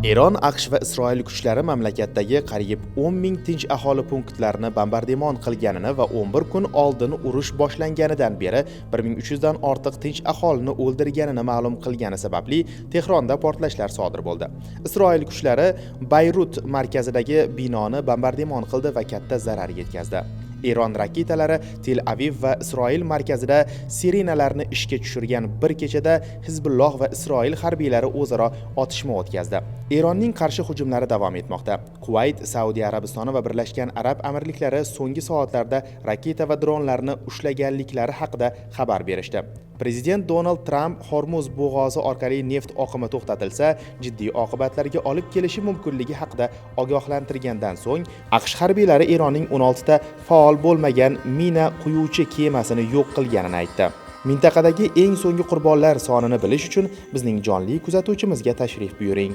Eron, AQSh va Isroil kuchlari mamlakatdagi qariyb 10 ming tinch aholi punktlarini bombardimon qilganini va 11 kun oldin urush boshlanganidan beri 1300 dan ortiq tinch aholini o'ldirganini ma'lum qilgani sababli Tehronda portlashlar sodir bo'ldi. Isroil kuchlari Bayrut markazidagi binoni bombardimon qildi va katta zarar yetkazdi. Eron raketalari Tel Aviv va Isroil markazida sirenalarni ishga tushirgan bir kechada Hizbulloh va Isroil harbiylari o'zaro otishma o'tkazdi. Eronning qarshi hujumlari davom etmoqda. Kuvayt, Saudiya Arabistoni va Birlashgan Arab Amirliklari so'nggi soatlarda raketa va dronlarni ushlaganliklari haqida xabar berishdi. Prezident Donald Tramp Hormuz bo'g'ozi orqali neft oqimi to'xtatilsa, jiddiy oqibatlarga olib kelishi mumkinligi haqida ogohlantirgandan so'ng, AQSh harbiylari Eronning 16 ta faol bo'lmagan mina quyuvchi kemasini yo'q qilganini aytdi. Mintaqadagi eng so'nggi qurbonlar sonini bilish uchun bizning jonli kuzatuvchimizga tashrif buyuring.